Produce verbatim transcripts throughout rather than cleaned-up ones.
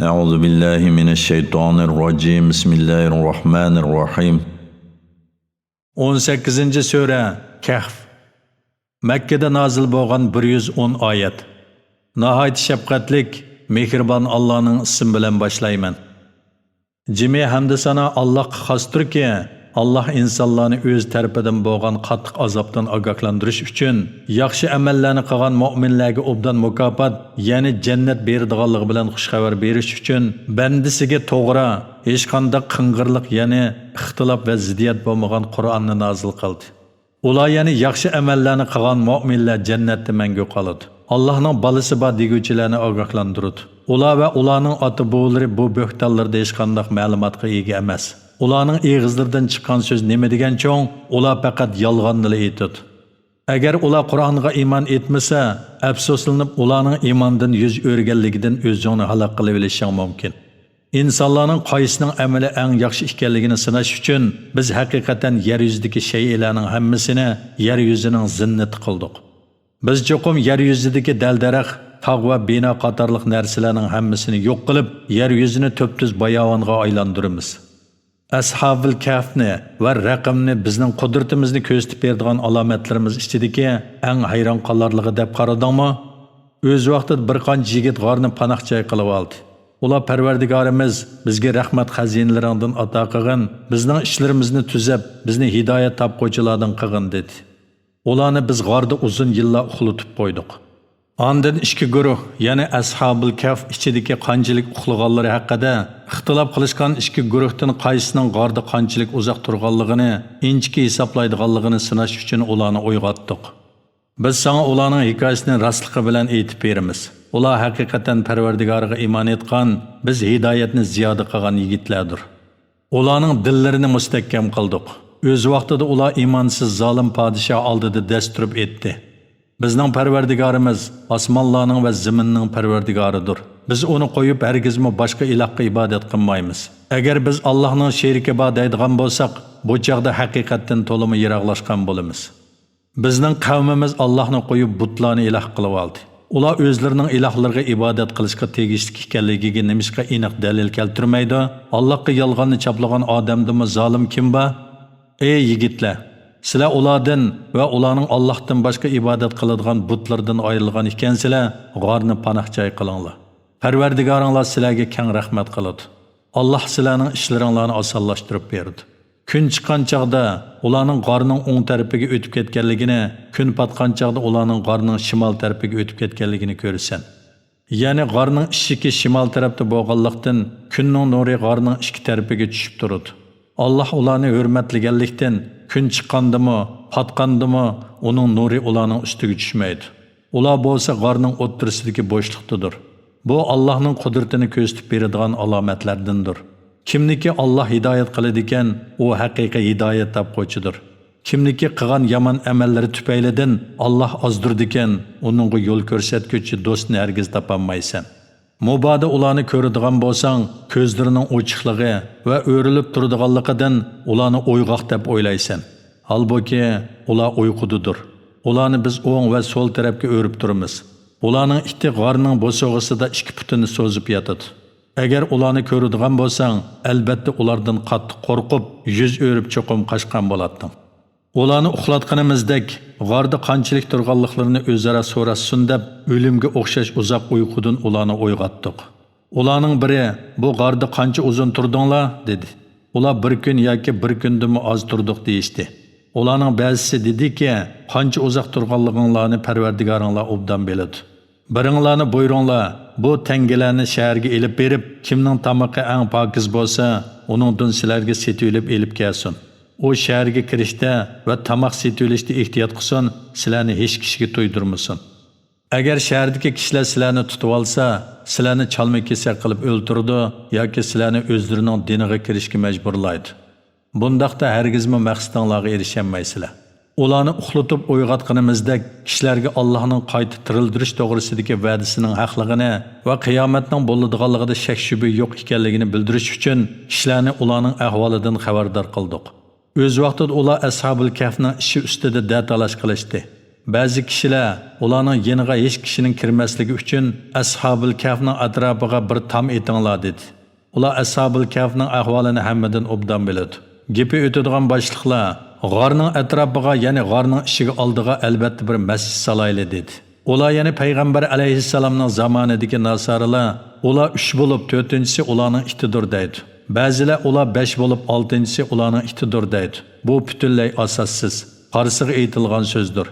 أعوذ بالله من الشيطان الرجيم. بسم الله الرحمن الرحيم. ئون سەككىزىنچى سۈرە، كەھف. مەككىدە نازىل بولغان بىر يۈز ئون ئايەت. ناھايىتى شەپقەتلىك، مېھرىبان ئاللانىڭ ئىسمى بىلەن باشلايمەن. جىمى ھەمدۇ سانا ئاللاھقا خاستۇركى، ئاللاھ ئىنسانلارنى ئۆز تەرىپىدىن بولغان قاتتىق ئازابتىن ئاگاھلاندۇرۇش ئۈچۈن، ياخشى ئەمەللەرنى قىلغان مۆمىنلەرگە ئوبدان مۇكاپات، يەنى جەننەت بېرىدىغانلىقى بىلەن خۇش خەۋەر بېرىش ئۈچۈن، بەندىسىگە توغرا، ھېچقانداق قىڭغىرلىق، يەنى ئىختىلاپ ۋە زىددىيەت بولمىغان قۇرئاننى نازىل قىلدى. ئۇلار، يەنى ياخشى ئەمەللەرنى قىلغان مۆمىنلەر جەننەتتە مەڭگۈ قالىدۇ. ئاللاھنىڭ بالىسى بار دېگۈچىلەرنى ئاگاھلاندۇرىدۇ. ئۇلار ۋە ئۇلارنىڭ ئاتا-بوۋىلىرى بۇ بۆھتانلىرىدا ھېچقانداق مەلۇماتقا ئىگە ئەمەس. ئۇلارنىڭ ئېغىزلىرىدىن چىققان سۆز نېمە دېگەن چوڭ، ئۇلار پەقەت يالغاننىلا ئېيتىدۇ. ئەگەر ئۇلار قۇرئانغا ئىمان ئېيتمىسا، ئەپسۇسلىنىپ ئۇلارنىڭ ئىماندىن يۈز ئۆرۈگەنلىكىدىن ئۆزۈڭنى ھالاك قىلىۋېلىشىڭ مۇمكىن. ئىنسانلارنىڭ قايسىنىڭ ئەمىلى ئەڭ ياخشى ئىكەنلىكىنى سىناش ئۈچۈن، بىز ھەقىقەتەن يەر يۈزىدىكى شەيئىلەرنىڭ ھەممىسىنى يەر يۈزىنىڭ زىننىتى قىلدۇق. بىز چوقۇم يەر يۈزىدىكى دەل-دەرەخ، تاغ ۋە بىنا قاتارلىق نەرسىلەرنىڭ ھەممىسىنى يوق قىلىپ، يەر يۈزىنى تۈپتۈز باياۋانغا ئايلاندۇرىمىز. ئەسھابۇل كەھفنى ۋە رەقىمنى بىزنىڭ قۇدرىتىمىزنى كۆرسىتىپ بېرىدىغان ئالامەتلىرىمىز ئىچىدىكى ئەڭ ھەيران قالارلىقى دەپ قارىدىڭمۇ؟ ئۆز ۋاقتىدا بىر قانچە يىگىت غارنى پاناھ جاي قىلىۋالدى. ئۇلار، پەرۋەردىگارىمىز، بىزگە رەھمەت خەزىنىلىرىڭدىن ئاتا قىلغىن، بىزنىڭ ئىشلىرىمىزنى تۈزەپ، بىزنى ھىدايەت تاپقۇچىلاردىن قىلغىن، دېدى. ئۇلارنى بىز غاردا ئۇزۇن يىللار ئۇخلىتىپ قويدۇق. ئاندىن ئىككى گۇرۇھ، يەنى ئەسھابۇل كەھف ئىچىدىكى قانچىلىك ئۇخلىغانلىرى ھەققىدە ئىختىلاپ قىلىشقان ئىككى گۇرۇھتىن قايسىنىڭ غاردا قانچىلىك ئۇزاق تۇرغانلىقىنى ئىنچىكە ھېسابلايدىغانلىقىنى سىناش ئۈچۈن ئۇلارنى ئويغاتتۇق. بىز ساڭا ئۇلارنىڭ ھېكايىسىنى راستلىقى بىلەن ئېيتىپ بېرىمىز. ئۇلار ھەقىقەتەن پەرۋەردىگارىغا ئىمان ئېيتقان، بىز ھىدايەتنى زىيادە قىلغان يىگىتلەردۇر. ئۇلارنىڭ دىللىرىنى مۇستەھكەم قىلدۇق. ئۆز ۋاقتىدا ئۇلار ئىمانسىز زالىم پادىشاھ ئالدىدا دەس تۇرۇپ ئېيتتى: بىزنىڭ پەرۋەردىگارىمىز ئاسمانلارنىڭ ۋە زېمىننىڭ پەرۋەردىگارىدۇر. بىز ئۇنى قويۇپ ھەرگىزمۇ باشقا ئىلاھقا ئىبادەت قىلمايمىز. ئەگەر بىز ئاللاھنىڭ شېرىكى بار دەيدىغان بولساق، بۇ چاغدا ھەقىقەتتىن تولىمۇ يىراقلاشقان بولىمىز. بىزنىڭ قەۋمىمىز ئاللاھنى قويۇپ بۇتلارنى ئىلاھ قىلىۋالدى. ئۇلار ئۆزلىرىنىڭ ئىلاھلىرىغا ئىبادەت قىلىشقا تېگىشلىك ئىكەنلىكىگە نېمىشقا ئېنىق دەلىل كەلتۈرمەيدۇ؟ ئاللاھقا يالغاننى چاپلىغان ئادەمدىنمۇ زالىم كىم بار؟ ئەي يىگىتلەر! سىلەر ئۇلاردىن ۋە ئۇلارنىڭ ئاللاھتىن باشقا ئىبادەت قىلىدىغان بۇتلىرىدىن ئايرىلغان ئىكەنسىلەر، غارنى پاناھ جاي قىلىڭلار. پەرۋەردىگارىڭلار سىلەرگە كەڭ رەھمەت قىلىدۇ. ئاللاھ سىلەرنىڭ ئىشلىرىڭلارنى ئاسانلاشتۇرۇپ بېرىدۇ. كۈن چىققان چاغدا ئۇلارنىڭ غارنىڭ ئوڭ تەرىپىگە ئۆتۈپ كەتكەنلىكىنى، كۈن پاتقان چاغدا ئۇلارنىڭ غارنىڭ شىمال تەرىپىگە ئۆتۈپ كەتكەنلىكىنى كۆرىسەن. يەنى غارنىڭ ئىشىكى شىمال تەرەپتە بولغانلىقتىن، كۈننىڭ نۇرى غارنىڭ ئىككى تەرىپىگە چۈشۈپ تۇرىدۇ. ئاللاھ ئۇلارنى ھۆرمەتلىگەنلىكتىن، كۈن چىققاندىمۇ، پاتقاندىمۇ ئۇنىڭ نۇرى ئۇلارنىڭ ئۈستىگە چۈشمەيدۇ. ئۇلار بولسا غارنىڭ ئوتتۇرىسىدىكى بوشلۇقتىدۇر. بۇ ئاللاھنىڭ قۇدرىتىنى كۆرسىتىپ بېرىدىغان ئالامەتلەردىندۇر. كىمنىكى ئاللاھ ھىدايەت قىلىدىكەن، ئۇ ھەقىقىي ھىدايەت تاپقۇچىدۇر. كىمنىكى قىلغان يامان ئەمەللىرى تۈپەيلىدىن ئاللاھ ئازدۇرىدىكەن، ئۇنىڭغا يول كۆرسەتكۈچى دوستنى ھەرگىز تاپالمايسەن. مۇبادا ئۇلارنى كۆرىدىغان بولساڭ، كۆزلىرىنىڭ ئوچۇقلۇقى ۋە ئۆرۈلۈپ تۇرىدىغانلىقىدىن ئۇلارنى ئويغاق دەپ ئويلايسەن. ھالبۇكى، ئۇلار ئۇيقۇدىدۇر. ئۇلارنى بىز ئوڭ ۋە سول تەرەپكە ئۆرۈپ تۇرىمىز. ئۇلارنىڭ ئىتى غارنىڭ بوسۇغىسىدا ئىككى پۇتىنى سوزۇپ ياتىدۇ. ئەگەر ئۇلارنى كۆرىدىغان بولساڭ، ئەلبەتتە ئۇلاردىن قاتتىق قورقۇپ، يۈز ئۆرۈپ چوقۇم قاچقان بولاتتىڭ. ئۇلارنى ئۇخلاتقىنىمىزدەك، غاردا قانچىلىك تۇرغانلىقلىرىنى ئۆزئارا سوراشسۇن دەپ، ئۆلۈمگە ئوخشاش ئۇزاق ئۇيقۇدىن ئۇلارنى ئويغاتتۇق. ئۇلارنىڭ بىرى، بۇ غاردا قانچە ئۇزۇن تۇردۇڭلار؟ دېدى. ئۇلار، بىر كۈن ياكى بىر كۈندىنمۇ ئاز تۇردۇق، دېيىشتى. ئۇلارنىڭ بەزىسى دېدىكى، قانچە ئۇزاق تۇرغانلىقىڭلارنى پەرۋەردىگارىڭلار ئوبدان بىلىدۇ. بىرىڭلارنى بۇيرۇڭلار، بۇ تەڭگىلەرنى شەھەرگە ئېلىپ بېرىپ، كىمنىڭ تامىقى ئەڭ پاكىز بولسا، ئۇنىڭدىن سىلەرگە سېتىۋېلىپ ئېلىپ كەلسۇن. ئۇ شەھەرگە كىرىشتە ۋە تاماق سېتىۋېلىشتە ئېھتىيات قىلسۇن، سىلەرنى ھېچ كىشىگە تۇيدۇرمىسۇن. ئەگەر شەھەردىكى كىشىلەر سىلەرنى تۇتۇۋالسا، سىلەرنى چالما-كېسەك قىلىپ ئۆلتۈرىدۇ ياكى سىلەرنى ئۆزلىرىنىڭ دىنىغا كىرىشكە مەجبۇرلايدۇ. بۇنداقتا ھەرگىزمۇ مەقسىتىڭلارغا ئېرىشەلمەيسىلەر. ئۇلارنى ئۇخلىتىپ ئويغاتقىنىمىزدەك، كىشىلەرگە ئاللاھنىڭ قايتا تىرىلدۈرۈش توغرىسىدىكى ۋەدىسىنىڭ ھەقلىقىنى ۋە قىيامەتنىڭ بولىدىغانلىقىدا شەك-شۈبھە يوق ئىكەنلىكىنى بىلدۈرۈش ئۈچۈن، كىشىلەرنى ئۇلارنىڭ ئەھۋالىدىن خەۋەردار قىلدۇق. ئۆز ۋاقتىدا ئۇلار ئەسھابۇل كەھفنىڭ ئىشى ئۈستىدە دەتالاش قىلىشتى. بەزى كىشىلەر ئۇلارنىڭ يېنىغا ھېچ كىشىنىڭ كىرمەسلىكى ئۈچۈن ئەسھابۇل كەھفنىڭ ئەتراپىغا بىر تام ئېتىڭلار دېدى. ئۇلار ئەسھابۇل كەھفنىڭ ئەھۋالىنى ھەممىدىن ئوبدان بىلىدۇ. گېپى ئۆتىدىغان باشلىقلار غارنىڭ ئەتراپىغا، يەنى غارنىڭ ئىشىكى ئالدىغا ئەلۋەتتە بىر مەسچىت سالايلى دېدى. ئۇلار يەنى پەيغەمبەر ئەلەيھىسسالامنىڭ زامانىدىكى ناسارىلار، ئۇلار ئۈچ بولۇپ، تۆتىنچىسى ئۇلارنىڭ ئىتىدۇر دەيدۇ. بەزىلەر ئۇلار بەش بولۇپ، ئالتىنچىسى ئۇلارنىڭ ئىتىدۇر دەيدۇ. بۇ پۈتۈنلەي ئاساسسىز، قارىسىغا ئېيتىلغان سۆزدۇر.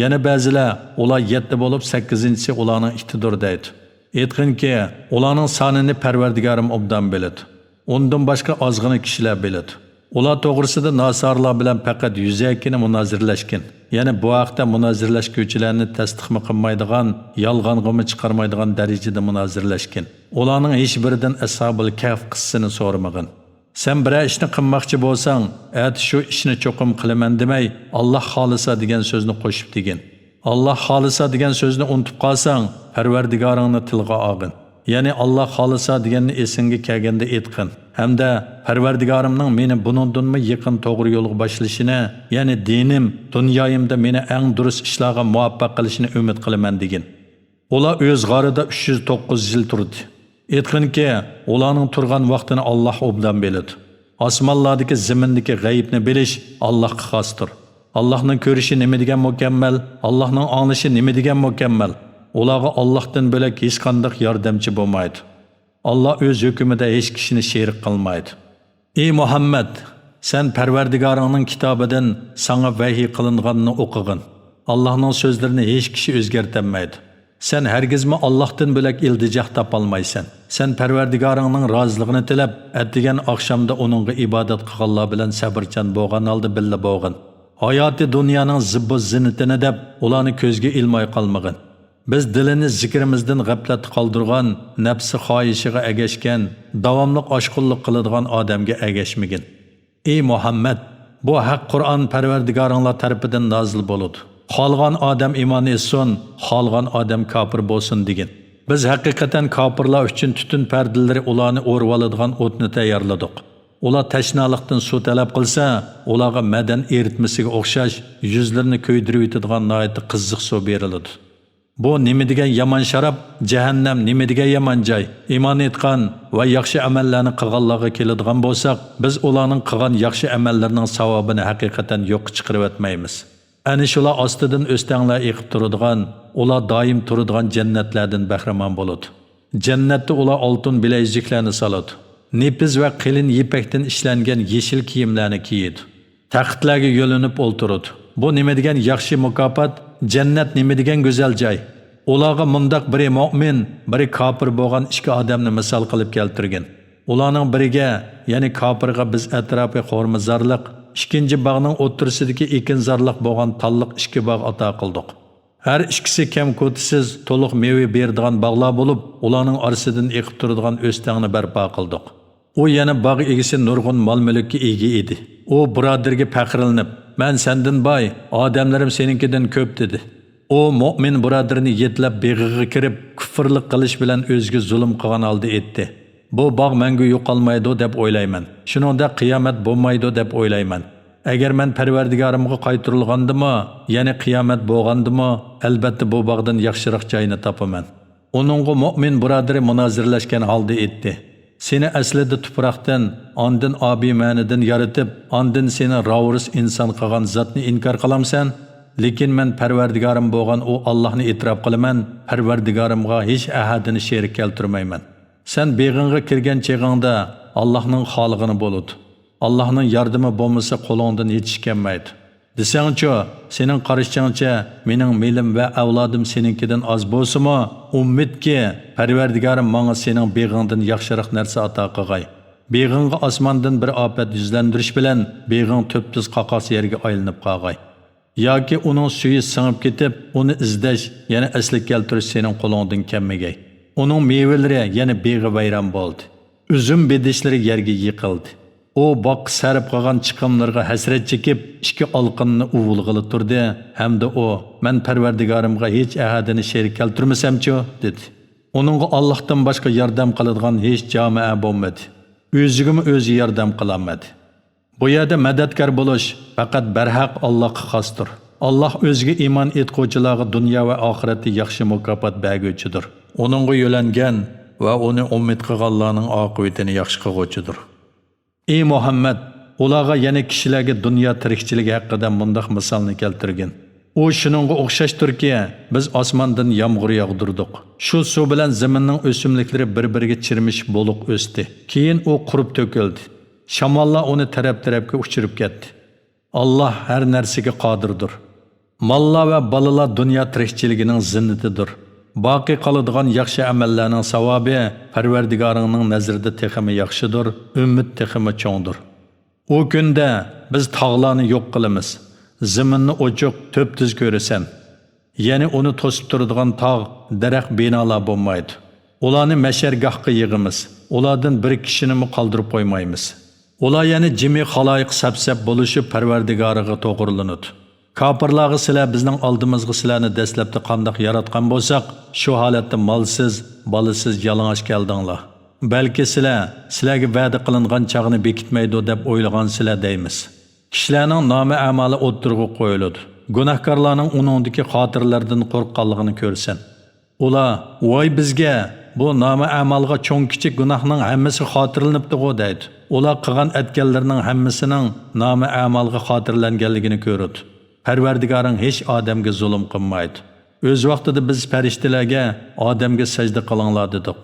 يەنە بەزىلەر ئۇلار يەتتە بولۇپ، سەككىزىنچىسى ئۇلارنىڭ ئىتىدۇر دەيدۇ. ئېيتقىنكى، ئۇلارنىڭ سانىنى پەرۋەردىگارىم ئوبدان بىلىدۇ. ئۇندىن باشقا ئازغىنە كىشىلەر بىلىدۇ. ئۇلار توغرىسىدا ناسارىلار بىلەن پەقەت يۈزەكىنە مۇنازىرىلەشكىن. يەنى بۇ ھەقتە مۇنازىرىلەشكۈچىلەرنى تەستىقمۇ قىلمايدىغان، يالغانغىمۇ چىقارمايدىغان دەرىجىدە مۇنازىرىلەشكىن. ئۇلارنىڭ ھېچبىرىدىن ئەسھابۇل كەھف قىسسىسىنى سورىمىغىن. سەن بىرەر ئىشنى قىلماقچى بولساڭ، ئەتە شۇ ئىشنى چوقۇم قىلىمەن دېمەي، ئاللاھ خالىسا دېگەن سۆزنى قوشۇپ دېگىن. ئاللاھ خالىسا دېگەن سۆزنى ئۇنتۇپ قالساڭ، پەرۋەردىگارىڭنى تىلغا ئالغىن. يەنى ئاللاھ خالىسا دېگەننى ئېسىڭگە كەلگەندە ئېيتقىن. ھەمدە پەرۋەردىگارىمنىڭ مېنى بۇنىڭدىنمۇ يېقىن توغرا يولغا باشلىشىنى، يەنى دىنىم، دۇنيايىمدا مېنى ئەڭ دۇرۇس ئىشلارغا مۇۋەپپەق قىلىشىنى ئۈمىد قىلىمەن دېگىن. ئۇلار ئۆز غارىدا ئۈچ يۈز توققۇز يىل تۇردى. ئېيتقىنكى، ئۇلارنىڭ تۇرغان ۋاقتىنى ئاللاھ ئوبدان بىلىدۇ. ئاسمانلاردىكى، زېمىندىكى غەيىبنى بىلىش ئاللاھقا خاستۇر. ئاللاھنىڭ كۆرۈشى نېمىدېگەن مۇكەممەل، ئاللاھنىڭ ئاڭلىشى نېمىدېگەن مۇكەممەل. ئۇلارغا ئاللاھتىن بۆلەك ھېچقانداق ياردەمچى بولمايدۇ. ئاللاھ ئۆز ھۆكمىدە ھېچ كىشىنى شېرىك قىلمايدۇ. ئى مۇھەممەد! سەن پەرۋەردىگارىڭنىڭ كىتابىدىن ساڭا ۋەھىي قىلىنغاننى ئوقۇغىن. ئاللاھنىڭ سۆزلىرىنى ھېچ كىشى ئۆزگەرتەلمەيدۇ. سەن ھەرگىزمۇ ئاللاھتىن بۆلەك ئىلتىجا تاپالمايسەن. سەن پەرۋەردىگارىڭنىڭ رازىلىقىنى تىلەپ، ئەتىگەن ئاخشامدا ئۇنىڭغا ئىبادەت قىلغانلار بىلەن سەۋرچان بولغان ھالدا بىللە بولغىن. ھاياتى دۇنيانىڭ زىببۇ زىننىتىنى دەپ، ئۇلارنى كۆزگە ئىلماي قالمىغىن. بىز دىلىنى زىكرىمىزدىن غەپلەتتە قالدۇرغان، نەپسى خاھىشىغا ئەگەشكەن، داۋاملىق ئاشقۇنلۇق قىلىدىغان ئادەمگە ئەگەشمىگىن. ئى مۇھەممەد! بۇ ھەق قۇرئان پەرۋەردىگارىڭلار تەرىپىدىن نازىل بولىدۇ. خالىغان ئادەم ئىمان ئېيتسۇن، خالىغان ئادەم كاپىر بولسۇن دېگىن. بىز ھەقىقەتەن كاپىرلار ئۈچۈن تۈتۈن پەردىلىرى ئۇلارنى ئورىۋالىدىغان ئوتنى تەييارلىدۇق. ئۇلار تەشنالىقتىن سۇ تەلەپ قىلسا، ئۇلارغا مەدەن ئېرىتمىسىگە ئوخشاش يۈزلىرىنى كۆيدۈرۈۋېتىدىغان ناھايىتى قىزىق سۇ بېرىلىدۇ. بۇ نېمىدېگەن يامان شاراب، جەھەننەم نېمىدېگەن يامان جاي! ئىمان ئېيتقان ۋە ياخشى ئەمەللەرنى قىلغانلارغا كېلىدىغان بولساق، بىز ئۇلارنىڭ قىلغان ياخشى ئەمەللىرىنىڭ ساۋابىنى ھەقىقەتەن يوققا چىقىرىۋەتمەيمىز. ئەنە شۇلار ئاستىدىن ئۆستەڭلەر ئېقىپ تۇرىدىغان، ئۇلار دائىم تۇرىدىغان جەننەتلەردىن بەھرىمەن بولىدۇ. جەننەتتە ئۇلار ئالتۇن بىلەيزۈكلەرنى سالىدۇ. نېپىز ۋە قېلىن يىپەكتىن ئىشلەنگەن يېشىل كىيىملەرنى كىيىدۇ. تەختلەرگە يۆلىنىپ ئولتۇرىدۇ. بۇ نېمىدېگەن ياخشى مۇكاپات، جەننەت نېمىدېگەن گۈزەل جاي! ئۇلارغا مۇنداق بىرى مۆمىن، بىرى كاپىر بولغان ئىككى ئادەمنى مىسال قىلىپ كەلتۈرگىن. ئۇلارنىڭ بىرىگە، يەنى كاپىرغا بىز ئەتراپى خورمىزارلىق، ئىككىنچى باغنىڭ ئوتتۇرىسىدىكى ئېكىنزارلىق بولغان تاللىق ئىككى باغ ئاتا قىلدۇق. ھەر ئىككىسى كەمكۈتىسىز، تولۇق مېۋە بېرىدىغان باغلار بولۇپ، ئۇلارنىڭ ئارىسىدىن ئېقىپ تۇرىدىغان ئۆستەڭنى بەرپا قىلدۇق. ئۇ يەنە باغ ئىگىسى نۇرغۇن مال-مۈلۈككە ئىگە ئىدى. ئۇ بۇرادىرىگە پەخىرلىنىپ، مەن سەندىن باي، ئادەملىرىم سېنىڭكىدىن كۆپ، دېدى. ئۇ مۆمىن بۇرادىرىنى يېتىلەپ بېغىغا كىرىپ، كۇفرلۇق قىلىش بىلەن ئۆزىگە زۇلۇم قىلغان ھالدا ئېيتتى. بۇ باغ مەڭگۈ يوقالمايدۇ دەپ ئويلايمەن. شۇنىڭدەك قىيامەت بولمايدۇ دەپ ئويلايمەن. ئەگەر مەن پەرۋەردىگارىمغا قايتۇرۇلغاندىمۇ، يەنى قىيامەت بولغاندىمۇ، ئەلبەتتە بۇ باغدىن ياخشىراق جاينى تاپىمەن. ئۇنىڭغا مۆمىن بۇرادىرى مۇنازىرىلەشكەن ھالدا ئېيتتى. سېنى ئەسلىدە تۇپراقتىن، ئاندىن ئابىمەنىدىن يارىتىپ، ئاندىن سېنى راۋۇرۇس ئىنسان قىلغان زاتنى ئىنكار قىلامسەن؟ لېكىن مەن پەرۋەردىگارىم بولغان ئۇ ئاللاھنى ئېتىراپ قىلىمەن، پەرۋەردىگارىمغا ھېچ ئەھەدىنى شېرىك كەلتۈرمەيمەن. سەن بېغىڭغا كىرگەن چېغىڭدا ئاللاھنىڭ خالىغىنى بولىدۇ. ئاللاھنىڭ ياردىمى بولمىسا قولۇڭدىن ھېچ ئىش كەلمەيدۇ. دېسەڭچۇ، سېنىڭ قارىشىڭچە مېنىڭ مېلىم ۋە ئەۋلادىم سېنىڭكىدىن ئاز بولسىمۇ، ئۈمىدكى پەرۋەردىگارىم ماڭا سېنىڭ بېغىڭدىن ياخشىراق نەرسە ئاتا قىلغاي. بېغىڭغا ئاسماندىن بىر ئاپەت يۈزلەندۈرۈش بىلەن بېغىڭ تۈپتۈز قاقاس يەرگە ئايلىنىپ قالغاي. ياكى ئۇنىڭ سۈيى سىڭىپ كېتىپ، ئۇنى ئىزدەش، يەنە ئەسلىگە كەلتۈرۈش سېنىڭ قولۇڭدىن كەلمىگەي. ئۇنىڭ مېۋىلىرى يەنە بېغى ۋەيران بولدى. ئۈزۈم بېدىشلىرى يەرگە يىقىلدى. ئۇ باغقا سەرپ قىلغان چىقىملىرىغا ھەسرەت چېكىپ، ئىككى ئالىقىنىنى ئۇۋۇلىغىلى تۇردى ھەمدە ئۇ، مەن پەرۋەردىگارىمغا ھېچ ئەھەدىنى شېرىك كەلتۈرمىسەمچۇ؟ دېدى. ئۇنىڭغا ئاللاھتىن باشقا ياردەم قىلىدىغان ھېچ جامائە بولمىدى. ئۆزىگىمۇ ئۆزى ياردەم قىلالمىدى. بۇ يەردە مەدەتكار بولۇش پەقەت بەرھەق ئاللاھقا خاستۇر. ئاللاھ ئۆزىگە ئىمان ئېيتقۇچىلارغا دۇنيا ۋە ئاخىرەتتە ياخشى مۇكاپات بەرگۈچىدۇر. ئۇنىڭغا يۆلەنگەن ۋە ئۇنى ئۈمىد قىلغانلارنىڭ ئاقىۋىتىنى ياخشى قىلغۇچىدۇر. ئى مۇھەممەد، ئۇلارغا، يەنى كىشىلەرگە دۇنيا تىرىكچىلىكى ھەققىدە مۇنداق مىسالنى كەلتۈرگىن. ئۇ شۇنىڭغا ئوخشاشتۇركى، بىز ئاسماندىن يامغۇر ياغدۇردۇق. شۇ سۇ بىلەن زېمىننىڭ ئۆسۈملۈكلىرى بىر-بىرىگە چىرمىشىپ بولۇق ئۆستى. كېيىن ئۇ قۇرۇپ تۆكۈلدى. شاماللار ئۇنى تەرەپ-تەرەپكە ئۇچۇرۇپ كەتتى. ئاللاھ ھەر نەرسىگە قادىردۇر. ماللار ۋە بالىلار دۇنيا تىرىكچىلىكىنىڭ زىننىتىدۇر. باقىي قالىدىغان ياخشى ئەمەللەرنىڭ ساۋابى پەرۋەردىگارىڭنىڭ نەزىرىدە تېخىمۇ ياخشىدۇر، ئۈمىد تېخىمۇ چوڭدۇر. ئۇ كۈندە بىز تاغلارنى يوق قىلىمىز، زېمىننى ئوچۇق، تۈپتۈز كۆرىسەن. يەنى ئۇنى توسۇپ تۇرىدىغان تاغ، دەرەخ، بىنالار بولمايدۇ. ئۇلارنى مەشەرگاھقا يىغىمىز، ئۇلاردىن بىر كىشىنىمۇ قالدۇرۇپ قويمايمىز. ئۇلار يەنە جىمى خالايىق سەپسەپ بولۇشۇپ پەرۋەردىگارىغا توغرىلىنىدۇ. كاپىرلارغا سىلەر بىزنىڭ ئالدىمىزغا سىلەرنى دەسلەپتە قانداق ياراتقان بولساق، شۇ ھالەتتە مالسىز، بالىسىز، يالىڭاچ كەلدىڭلار. بەلكى سىلەر، سىلەرگە ۋەدە قىلىنغان چاغنى بېكىتمەيدۇ دەپ ئويلىغانسىلەر دەيمىز. كىشىلەرنىڭ نامە-ئەمالى ئوتتۇرىغا قويۇلىدۇ. گۇناھكارلارنىڭ ئۇنىڭدىكى خاتىرىلەردىن قورققانلىقىنى كۆرىسەن. ئۇلار، ۋاي بىزگە! بۇ نامە-ئەمالغا چوڭ-كىچىك گۇناھنىڭ ھەممىسى خاتىرىلىنىپتىغۇ دەيدۇ. ئۇلار قىلغان-ئەتكەنلىرىنىڭ ھەممىسىنىڭ نامە-ئەمالغا خاتىرىلەنگەنلىكىنى كۆرىدۇ. پەرۋەردىگارىڭ ھېچ ئادەمگە زۇلۇم قىلمايدۇ. ئۆز ۋاقتىدا بىز پەرىشتىلەرگە، ئادەمگە سەجدە قىلىڭلار دېدۇق.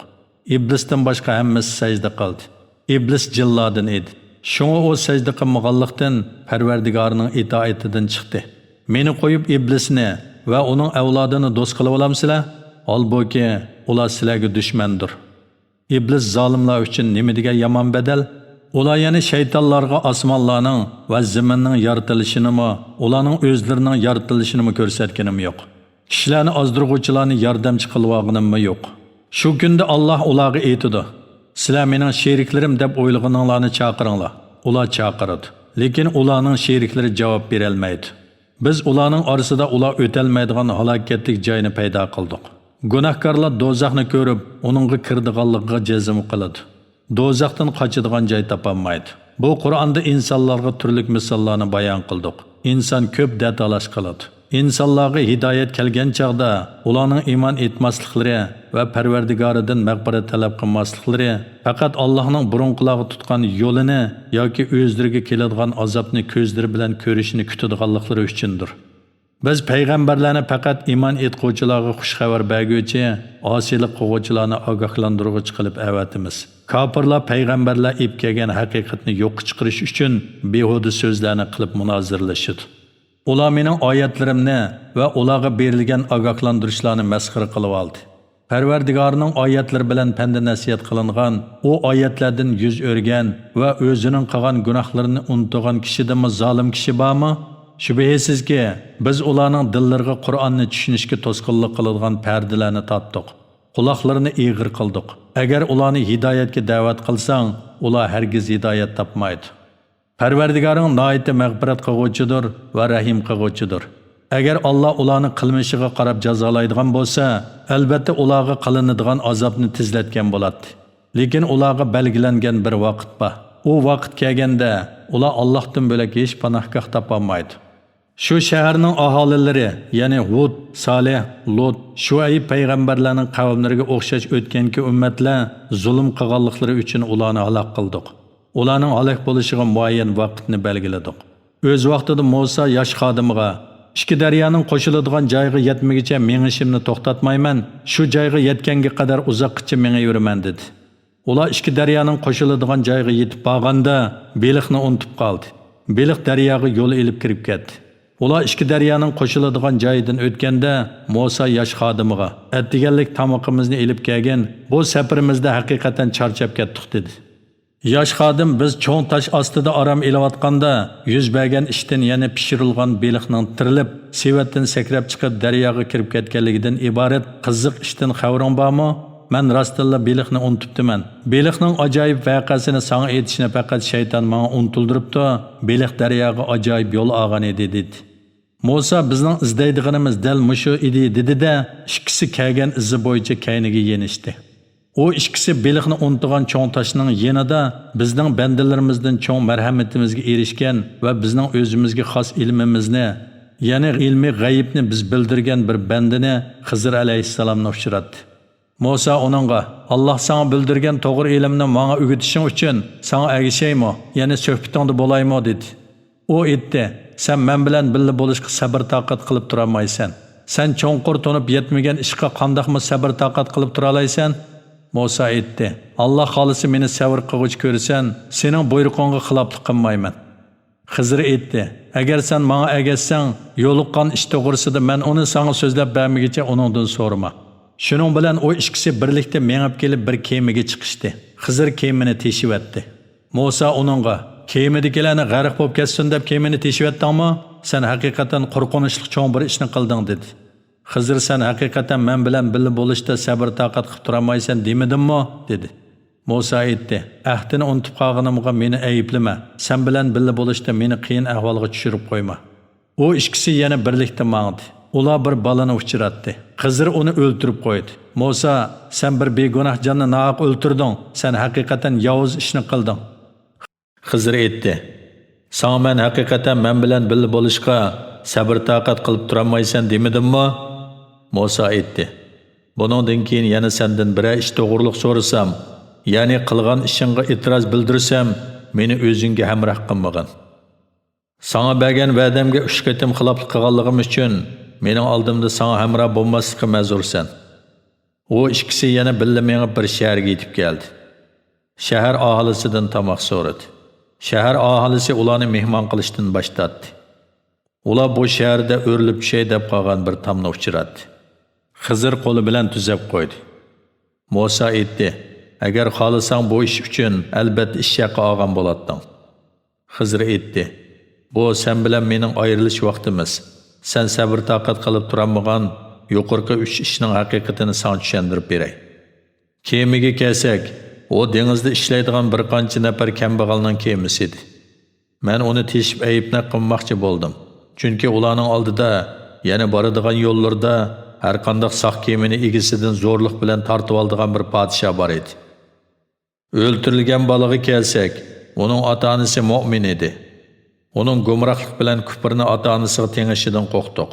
ئىبلىستىن باشقا ھەممىسى سەجدە قىلدى. ئىبلىس جىنلاردىن ئىدى. شۇڭا ئۇ سەجدە قىلمىغانلىقتىن پەرۋەردىگارىنىڭ ئىتائىتىدىن چىقتى. مېنى قويۇپ ئىبلىسنى ۋە ئۇنىڭ ئەۋلادىنى دوست قىلىۋالامسىلەر؟ ھالبۇكى، ئۇلار سىلەرگە دۈشمەندۇر. ئىبلىس زالىملار ئۈچۈن نېمە دېگەن يامان بەدەل! ئۇلار يەنە شەيتانلارغا ئاسمانلارنىڭ ۋە زېمىننىڭ يارىتىلىشىنىمۇ، ئۇلارنىڭ ئۆزلىرىنىڭ يارىتىلىشىنىمۇ كۆرسەتكىنىم يوق. كىشىلەرنى ئازدۇرغۇچىلارنى ياردەمچى قىلىۋالغىنىممۇ يوق. شۇ كۈندە ئاللاھ ئۇلارغا ئېيتىدۇ، سىلەر مېنىڭ شېرىكلىرىم دەپ ئويلىغىنىڭلارنى چاقىرىڭلار. ئۇلار چاقىرىدۇ. لېكىن ئۇلارنىڭ شېرىكلىرى جاۋاب بېرەلمەيدۇ. بىز ئۇلارنىڭ ئارىسىدا ئۇلار ئۆتەلمەيدىغان ھالاكەتلىك جاينى پەيدا قىلدۇق. گۇناھكارلار دوزاخنى كۆرۈپ، ئۇنىڭغا كىرىدىغانلىقىغا جەزم قىلىدۇ. دوزاختىن قاچىدىغان جاي تاپالمايدۇ. بۇ قۇرئاندا ئىنسانلارغا تۈرلۈك مىساللارنى بايان قىلدۇق. ئىنسان كۆپ دەتالاش قىلىدۇ. ئىنسانلارغا ھىدايەت كەلگەن چاغدا ئۇلارنىڭ ئىمان ئېيتماسلىقلىرى ۋە پەرۋەردىگارىدىن مەغپىرەت تەلەپ قىلماسلىقلىرى پەقەت ئاللاھنىڭ بۇرۇنقىلارغا تۇتقان يولىنى ياكى ئۆزلىرىگە كېلىدىغان ئازابنى كۆزلىرى بىلەن كۆرۈشىنى كۈتىدىغانلىقلىرى ئۈچۈندۇر. بىز پەيغەمبەرلەرنى پەقەت ئىمان ئېيتقۇچىلارغا خۇش خەۋەر بەرگۈچى، ئاسىيلىق قىلغۇچىلارنى ئاگاھلاندۇرغۇچى قىلىپ ئەۋەتىمىز. كاپىرلار پەيغەمبەرلەر ئېلىپ كەلگەن ھەقىقەتنى يوققا چىقىرىش ئۈچۈن بىھۇدە سۆزلەرنى قىلىپ مۇنازىرىلىشىدۇ. ئۇلار مېنىڭ ئايەتلىرىمنى ۋە ئۇلارغا بېرىلگەن ئاگاھلاندۇرۇشلارنى مەسخىرە قىلىۋالدى. پەرۋەردىگارنىڭ ئايەتلىرى بىلەن پەندە-نەسىھەت قىلىنغان، ئۇ ئايەتلەردىن يۈز ئۆرۈگەن ۋە ئۆزىنىڭ قىلغان گۇناھلىرىنى ئۇنتۇغان كىشىدىنمۇ زالىم كىشى بارمۇ؟ شۈبھىسىزكى، بىز ئۇلارنىڭ دىللىرىغا قۇرئاننى چۈشىنىشكە توسقۇنلۇق قىلىدىغان پەردىلەرنى تارتتۇق. قۇلاقلىرىنى ئېغىر قىلدۇق. ئەگەر ئۇلارنى ھىدايەتكە دەۋەت قىلساڭ، ئۇلار ھەرگىز ھىدايەت تاپمايدۇ. پەرۋەردىگارىڭ ناھايىتى مەغپىرەت قىلغۇچىدۇر ۋە رەھىم قىلغۇچىدۇر. ئەگەر ئاللا ئۇلارنى قىلمىشىغا قاراپ جازالايدىغان بولسا، ئەلبەتتە ئۇلارغا قىلىنىدىغان ئازابنى تېزلەتكەن بولاتتى. لېكىن ئۇلارغا بەلگىلەنگەن بىر ۋاقىت بار. ئۇ ۋاقىت كەلگەندە، ئۇلار ئاللاھتىن بۆلەك ھېچ پاناھگاھ تاپالمايدۇ. شۇ شەھەرنىڭ ئاھالىلىرى، يەنى ھۇد، سالىھ، لۇت، شۇئەيب پەيغەمبەرلەرنىڭ قەۋملىرىگە ئوخشاش ئۆتكەنكى ئۈممەتلەر زۇلۇم قىلغانلىقلىرى ئۈچۈن ئۇلارنى ھالاك قىلدۇق. ئۇلارنىڭ ھالاك بولۇشىغا مۇئەييەن ۋاقىتنى بەلگىلىدۇق. ئۆز ۋاقتىدا مۇسا ياش خادىمىغا، ئىككى دەريانىڭ قوشۇلىدىغان جايىغا يەتمىگۈچە مېڭىشىمنى توختاتمايمەن، شۇ جايغا يەتكەنگە قەدەر ئۇزاققىچە مېڭىۋېرىمەن، دېدى. ئۇلار ئىككى دەريانىڭ قوشۇلىدىغان جايىغا يېتىپ بارغاندا، بېلىقنى ئۇنتۇپ قالدى. بېلىق دەرياغا يول ئېلىپ كىرىپ كەتتى. ئۇلار ئىككى دەريانىڭ قوشۇلىدىغان جايىدىن ئۆتكەندە، مۇسا ياش خادىمىغا، ئەتىگەنلىك تامىقىمىزنى ئېلىپ كەلگىن، بۇ سەپىرىمىزدە ھەقىقەتەن چارچاپ كەتتۇق، دېدى. ياش خادىم، بىز چوڭ تاش ئاستىدا ئارام ئېلىۋاتقاندا، يۈز بەرگەن ئىشتىن، يەنى پىشۇرۇلغان بېلىقنىڭ تىرىلىپ، سېۋەتتىن سەكرەپ چىقىپ، دەرياغا كىرىپ كەتكەنلىكىدىن ئىبارەت قىزىق ئىشتىن خەۋىرىڭ بارمۇ؟ مەن راستتىنلا بېلىقنى ئۇنتۇپتىمەن. بېلىقنىڭ ئاجايىپ ۋەقەسىنى ساڭا ئېيتىشنى پەقەت شەيتان ماڭا ئۇنتۇلدۇرۇپتۇ، بېلىق دەرياغا ئاجايىپ يول ئالغان ئىدى، دېدى. مۇسا، بىزنىڭ ئىزدەيدىغىنىمىز دەل مۇشۇ ئىدى، دېدى-دە، ئىككىسى كەلگەن ئىزى بويىچە كەينىگە يېنىشتى. ئۇ ئىككىسى بېلىقنى ئۇنتۇغان چوڭ تاشنىڭ يېنىدا بىزنىڭ بەندىلىرىمىزدىن چوڭ مەرھەمىتىمىزگە ئېرىشكەن ۋە بىزنىڭ ئۆزىمىزگە خاس ئىلمىمىزنى، يەنى ئىلمى غەيىبنى بىز بىلدۈرگەن بىر بەندىنى، خىزىر ئەلەيھىسسالامنى ئۇچراتتى. مۇسا ئۇنىڭغا، «ئاللاھ ساڭا بىلدۈرگەن توغرا ئىلىمنى ماڭا ئۆگىتىشىڭ ئۈچۈن ساڭا ئەگىشەيمۇ، يەنى سۆھبىتىڭدە بولايمۇ؟» دېدى. ئۇ ئېيتتى، «سەن مەن بىلەن بىللە بولۇشقا سەبىر-تاقەت قىلىپ تۇرالمايسەن. سەن چوڭقۇر تونۇپ يەتمىگەن ئىشقا قانداقمۇ سەبىر-تاقەت قىلىپ تۇرالايسەن؟» مۇسا ئېيتتى، «ئاللاھ خالىسا مېنى سەۋر قىلغۇچى كۆرىسەن، سېنىڭ بۇيرۇقۇڭغا خىلاپلىق قىلمايمەن.» خىزىر ئېيتتى، «ئەگەر سەن ماڭا ئەگەشسەڭ، يولۇققان ئىش توغرىسىدا مەن ئۇنى ساڭا سۆزلەپ بەرمىگىچە ئۇنىڭدىن سورىما.» شۇنىڭ بىلەن ئۇ ئىككىسى بىرلىكتە مېڭىپ كېلىپ بىر كېمىگە چىقىشتى. خىزىر كېمىنى تېشىۋەتتى. مۇسا ئۇنىڭغا، «كېمىدىكىلەرنى غەرق بولۇپ كەتسۇن دەپ كېمىنى تېشىۋەتتىڭمۇ؟ سەن ھەقىقەتەن قورقۇنچلۇق چوڭ بىر ئىشنى قىلدىڭ» دېدى. خىزىر، «سەن ھەقىقەتەن مەن بىلەن بىللە بولۇشتا سەبىر-تاقەت قىلىپ تۇرالمايسەن دېمىدىممۇ؟» دېدى. مۇسا ئېيتتى، «ئەھدىنى ئۇنتۇپ قالغىنىمغا مېنى ئەيىبلىمە، سەن بىلەن بىللە بولۇشتا مېنى قىيىن ئەھۋالغا چۈشۈرۈپ قويما.» ئۇ ئىككىسى يەنە بىرلىكتە ماڭدى. ئۇلار بىر بالىنى ئۇچراتتى. خىزىر ئۇنى ئۆلتۈرۈپ قويدى. مۇسا، «سەن بىر بىگۇناھ جاننى ناھەق ئۆلتۈردۈڭ، سەن ھەقىقەتەن ياۋۇز ئىشنى قىلدىڭ.» خىزىر ئېيتتى، «ساڭا مەن ھەقىقەتەن مەن بىلەن بىللە بولۇشقا سەبىر-تاقەت قىلىپ تۇرالمايسەن دېمىدىممۇ؟» مۇسا ئېيتتى، «بۇنىڭدىن كېيىن يەنە سەندىن بىرەر ئىش توغرۇلۇق سورىسام، يەنى قىلغان ئىشىڭغا ئېتىراز بىلدۈرسەم، مېنى ئۆزۈڭگە ھەمراھ قىلمىغىن. ساڭا بەرگەن ۋەدەمگە ئۈچ قېتىم خىلاپلىق قىلغانلىقىم ئۈچۈن مېنىڭ ئالدىمدا ساڭا ھەمراھ بولماسلىققا مەزۇرسەن.» ئۇ ئىككىسى يەنە بىللە مېڭىپ بىر شەھەرگە يېتىپ كەلدى. شەھەر ئاھالىسىدىن تاماق سورىدى. شەھەر ئاھالىسى ئۇلارنى مېھمان قىلىشتىن باش تارتتى. ئۇلار بۇ شەھەردە ئۆرۈلۈپ چۈشەي دەپ قالغان بىر تامنى ئۇچراتتى. خىزىر قولى بىلەن تۈزەپ قويدى. مۇسا ئېيتتى، «ئەگەر خالىساڭ بۇ ئىش ئۈچۈن ئەلبەتتە ئىش ھەققى ئالغان بولاتتىڭ.» خىزىر ئېيتتى، «بۇ سەن بىلەن مېنىڭ ئايرىلىش ۋاقتىمىز. سەن سەبىر-تاقەت قىلىپ تۇرالمىغان يۇقىرىقى ئۈچ ئىشنىڭ ھەقىقىتىنى ساڭا چۈشەندۈرۈپ بېرەي.» كېمىگە كەلسەك، ئۇ دېڭىزدا ئىشلەيدىغان بىر قانچە نەپەر كەمبەغەلنىڭ كېمىسى ئىدى. مەن ئۇنى تېشىپ ئەيىبنى قىلماقچى بولدۇم. چۈنكى ئۇلارنىڭ ئالدىدا، يەنە بارىدىغان يوللىرىدا ھەرقانداق ساق كېمىنى ئىگىسىدىن زورلۇق بىلەن تارتىۋالىدىغان بىر پادىشاھ بار ئىدى. ئۆلتۈرۈلگەن بالىغا كەلسەك، ئۇنىڭ ئاتا-ئانىسى مۆمىن ئىدى. ئۇنىڭ گۇمراھلىق بىلەن كۇپرىنى ئاتا-ئانىسىغا تېڭىشىدىن قورقتۇق.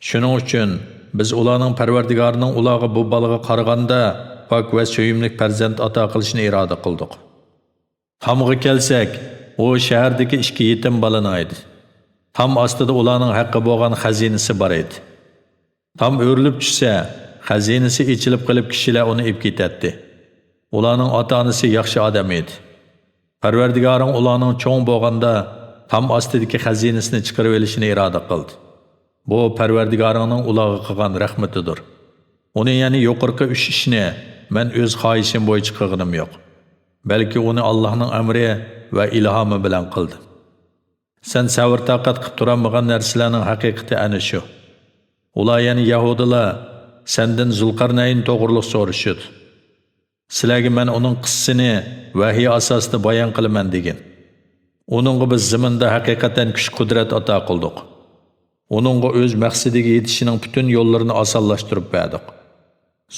شۇنىڭ ئۈچۈن بىز ئۇلارنىڭ پەرۋەردىگارىنىڭ ئۇلارغا بۇ بالىغا قارىغاندا پاك ۋە سۆيۈملۈك پەرزەنت ئاتا قىلىشىنى ئىرادە قىلدۇق. تامغا كەلسەك، ئۇ شەھەردىكى ئىككى يېتىم بالىنىڭ ئىدى. تام ئاستىدا ئۇلارنىڭ ھەققى بولغان خەزىنىسى بار ئىدى. تام ئۆرۈلۈپ چۈشسە، خەزىنىسى ئېچىلىپ قېلىپ، كىشىلەر ئۇنى ئېلىپ كېتەتتى. ئۇلارنىڭ ئاتا-ئانىسى ياخشى ئادەم ئىدى. پەرۋەردىگارىڭ ئۇلارنىڭ چوڭ بولغاندا تام ئاستىدىكى خەزىنىسىنى چىقىرىۋېلىشىنى ئىرادە قىلدى. بۇ پەرۋەردىگارىڭنىڭ ئۇلارغا قىلغان رەھمىتىدۇر. ئۇنى، يەنى يۇقىرىقى ئۈچ ئىشنى مەن ئۆز خاھىشىم بويىچە قىلغىنىم يوق. بەلكى ئۇنى ئاللاھنىڭ ئەمرى ۋە ئىلھامى بىلەن قىلدىم. سەن سەۋر-تاقەت قىلىپ تۇرالمىغان نەرسىلەرنىڭ ھەقىقىتى ئەنە شۇ. ئۇلار، يەنى يەھۇدىيلار، سەندىن زۇلقەرنەين توغرۇلۇق سورىشىدۇ. سىلەرگە مەن ئۇنىڭ قىسسىسىنى ۋەھىي ئاساسىدا بايان قىلىمەن دېگىن. ئۇنىڭغا بىز زېمىندا ھەقىقەتەن كۈچ-قۇدرەت ئاتا قىلدۇق. ئۇنىڭغا ئۆز مەقسىتىگە يېتىشىنىڭ پۈتۈن يوللىرىنى ئاسانلاشتۇرۇپ بەردۇق.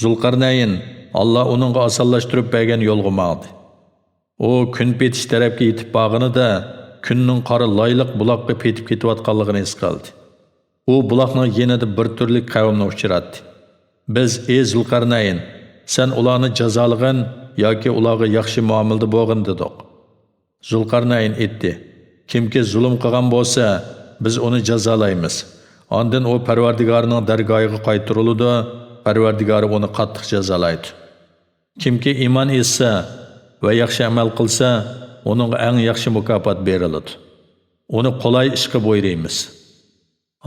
زۇلقەرنەين، ئاللا ئۇنىڭغا ئاسانلاشتۇرۇپ بەرگەن يولغا ماڭدى. ئۇ كۈن پېتىش تەرەپكە يېتىپ بارغىنىدا، كۈننىڭ قارا لايلىق بۇلاققا پېتىپ كېتىۋاتقانلىقىنى ھېس قىلدى. ئۇ بۇلاقنىڭ يېنىدا بىر تۈرلۈك قەۋمنى ئۇچراتتى. بىز، ئى زۇلقەرنەين، سەن ئۇلارنى جازالىغىن ياكى ئۇلارغا ياخشى مۇئامىلىدە بولغىن دېدۇق. زۇلقەرنەين ئېيتتى، كىمكى زۇلۇم قىلغان بولسا، بىز ئۇنى جازالايمىز. ئاندىن ئۇ پەرۋەردىگارىنىڭ دەرگاھىغا قايتۇرۇلىدۇ، پەرۋەردىگارى ئۇنى قاتتىق جازالايدۇ. كىمكى ئىمان ئېيتسا ۋە ياخشى ئەمەل قىلسا، ئۇنىڭغا ئەڭ ياخشى مۇكاپات بېرىلىدۇ. ئۇنى قولاي ئىشقا بۇيرۇيمىز.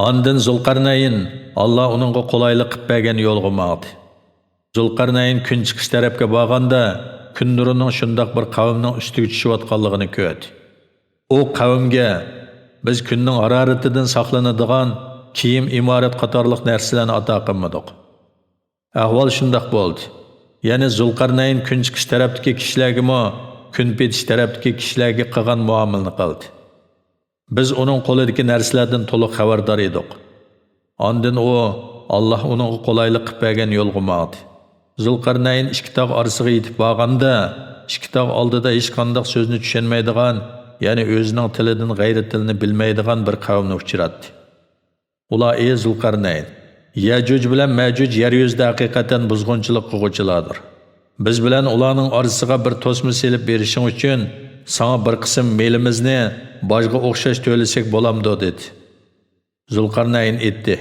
ئاندىن زۇلقەرنەين، ئاللا ئۇنىڭغا قولايلىق قىلىپ بەرگەن يولغا ماڭدى. زۇلقەرنەين كۈن چىقىش تەرەپكە بارغاندا، كۈن نۇرىنىڭ شۇنداق بىر قەۋمنىڭ ئۈستىگە چۈشۈۋاتقانلىقىنى كۆردى. ئۇ قەۋمگە، بىز كۈننىڭ ھارارىتىدىن ساقلىنىدىغان كىيىم، ئىمارەت قاتارلىق نەرسىلەرنى ئاتا قىلمىدۇق. ئەھۋال شۇنداق بولدى. يەنى زۇلقەرنەين كۈن چىقىش تەرەپتىكى كىشىلەرگىمۇ، كۈن پېتىش تەرەپتىكى كىشىلەرگە قىلغان مۇئامىلىنى قىلدى. بىز ئۇنىڭ قولىدىكى نەرسىلەردىن تولۇق خەۋەردار ئىدۇق. ئاندىن ئۇ، ئاللا ئۇنىڭغا قولايلىق قىلىپ بەرگەن يولغا ماڭدى. زۇلقەرنەين ئىككى تاغ ئارىسىغا يېتىپ بارغاندا، ئىككى تاغ ئالدىدا ھېچقانداق سۆزنى چۈشەنمەيدىغان، يەنى ئۆزىنىڭ تىلىدىن غەيرىي تىلنى بىلمەيدىغان بىر قەۋمنى ئۇچراتتى. ئۇلار: ئى زۇلقەرنەين، يەجۇج بىلەن مەجۇج يەر يۈزىدە ھەقىقەتەن بۇزغۇنچىلىق قىلغۇچىلاردۇر. بىز بىلەن ئۇلارنىڭ ئارىسىغا بىر توسما سېلىپ بېرىشىڭ ئۈچۈن ساڭا بىر قىسىم مېلىمىزنى باجغا ئوخشاش تۆلىسەك بولامدۇ؟ دېدى. زۇلقەرنەين ئېيتتى: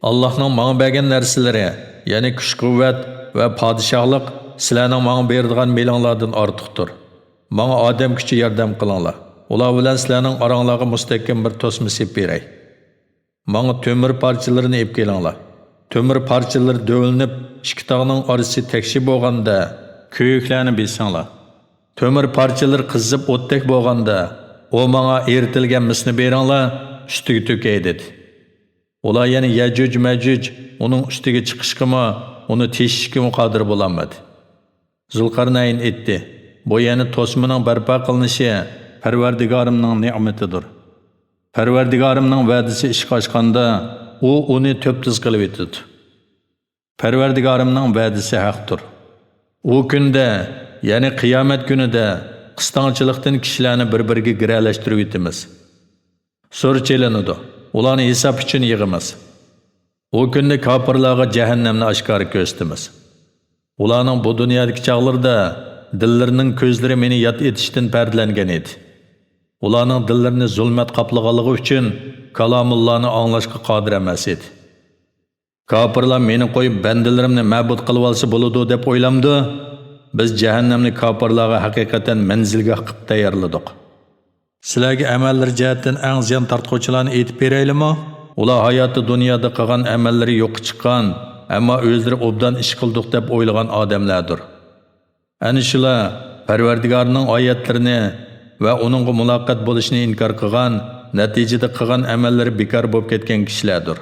ئاللاھنىڭ ماڭا بەرگەن نەرسىلىرى، يەنى كۈچ-قۇۋۋەت ۋە پادىشاھلىق سىلەرنىڭ ماڭا بېرىدىغان مېلىڭلاردىن ئارتۇقتۇر. ماڭا ئادەم كۈچى ياردەم قىلىڭلار. ئۇلار بىلەن سىلەرنىڭ ئاراڭلارغا مۇستەھكەم بىر توسما سېلىپ بېرەي. ماڭا تۆمۈر پارچىلىرىنى ئېلىپ كېلىڭلار. تۆمۈر پارچىلىرى دۆۋىلىنىپ، ئىككى تاغنىڭ ئارىسى تەكشى بولغاندا، كۆيۈكلەرنى بېسىڭلار. تۆمۈر پارچىلىرى قىزىپ ئوتتەك بولغاندا، ئۇ ماڭا ئېرىتىلگەن مىسنى بېرىڭلار، ئۈستىگە تۆكەي، دېدى. ئۇلار يەنە يەجۇج-مەجۇج ئۇنىڭ ئۈستىگە چىقىشقىمۇ، ئۇنى تېشىشكىمۇ قادىر بولالمىدى. زۇلقەرنەين ئېيتتى: بۇ يەنە توسمىنىڭ بەرپا قىلىنىشى پەرۋەردىگارىمنىڭ نېمىتىدۇر. پەرۋەردىگارىمنىڭ ۋەدىسى ئىشقا ئاشقاندا، ئۇ ئۇنى تۆپتىز قىلىۋېتىدۇ. پەرۋەردىگارىمنىڭ ۋەدىسى ھەقتۇر. ئۇ كۈندە، يەنى قىيامەت كۈنىدە قىستاڭچىلىقتىن كىشىلەرنى بىر-بىرىگە گىرەلەشتۈرۈۋېتىمىز. سور چېلىنىدۇ. ئۇلارنى ھېساب ئۈچۈن يىغىمىز. ئۇ كۈندە كاپىرلارغا جەھەننەمنى ئاشكارا كۆرسىتىمىز. ئۇلارنىڭ بۇ دۇنيادىكى چاغلىرىدا دىللىرىنىڭ كۆزلىرى مېنى ياد ئېتىشتىن پەردىلەنگەن ئىدى. ئۇلارنىڭ دىللىرىنى زۇلمەت قاپلىغانلىقى ئۈچۈن كالامۇللانى ئاڭلاشقا قادىر ئەمەس ئىدى. كاپىرلار مېنى قويۇپ، بەندىلىرىمنى مەبۇد قىلىۋالسا بولىدۇ دەپ ئويلامدۇ؟ بىز جەھەننەمنى كاپىرلارغا ھەقىقەتەن مەنزىلگاھ قىلىپ تەييارلىدۇق. سىلەرگە ئەمەللىرى جەھەتتىن ئەڭ زىيان تارتقۇچىلارنى ئېيتىپ بېرەيلىمۇ؟ ئۇلار ھاياتى دۇنيادا قىلغان ئەمەللىرى يوققا چىققان، ئەمما ئۆزلىرى ئوبدان ئىش قىلدۇق دەپ ئويلىغان ئادەملەردۇر. ئەنە شۇلار پەرۋەردىگارنىڭ ئايەتلىرىنى ۋە ئۇنىڭغا مۇلاقات بولۇشنى ئىنكار قىلغان، نەتىجىدە قىلغان ئەمەللىرى بىكار بولۇپ كەتكەن كىشىلەردۇر.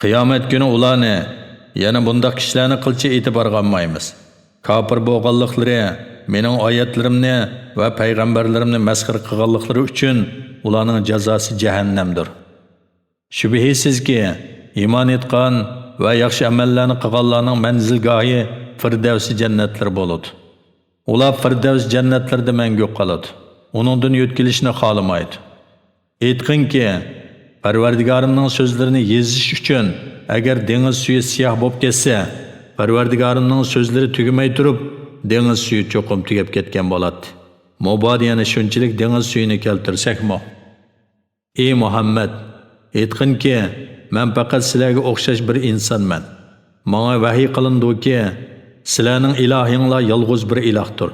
قىيامەت كۈنى ئۇلارنى، يەنى بۇنداق كىشىلەرنى قىلچە ئېتىبارغا ئالمايمىز. كاپىر بولغانلىقلىرى، مېنىڭ ئايەتلىرىمنى ۋە پەيغەمبەرلىرىمنى مەسخىرە قىلغانلىقلىرى ئۈچۈن ئۇلارنىڭ جازاسى جەھەننەمدۇر. شۈبھىسىزكى، ئىمان ئېيتقان ۋە ياخشى ئەمەللەرنى قىلغانلارنىڭ مەنزىلگاھى فىردەۋس جەننەتلىرى بولىدۇ. ئۇلار فىردەۋس جەننەتلىرىدە مەڭگۈ قالىدۇ. ئۇنىڭدىن يۆتكىلىشنى خالىمايدۇ. ئېيتقىنكى، پەرۋەردىگارىمنىڭ سۆزلىرىنى يېزىش ئۈچۈن ئەگەر دېڭىز سۈيى سىياھ بولۇپ كەتسە، پەرۋەردىگارىمنىڭ سۆزلىرى تۈگىمەي تۇرۇپ، دېڭىز سۈيى چوقۇم تۈگەپ كەتكەن بولاتتى. مۇبادا يەنە شۇنچىلىك دېڭىز سۈيىنى كەلتۈرسەكمۇ؟ ئى مۇھەممەد، ئېيتقىنكى، مەن پەقەت سىلەرگە ئوخشاش بىر ئىنسانمەن. ماڭا ۋەھىي قىلىنىدۇكى، سىلەرنىڭ ئىلاھىڭلار يالغۇز بىر ئىلاھتۇر.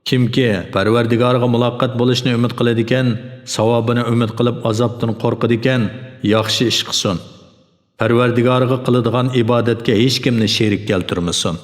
كىمكى پەرۋەردىگارىغا مۇلاقات بولۇشنى ئۈمىد قىلىدىكەن، ساۋابىنى ئۈمىد قىلىپ ئازابتىن قورقىدىكەن، ياخشى ئىش قىلسۇن. پەرۋەردىگارىغا قىلىدىغان ئىبادەتكە ھېچكىمنى شېرىك كەلتۈرمىسۇن.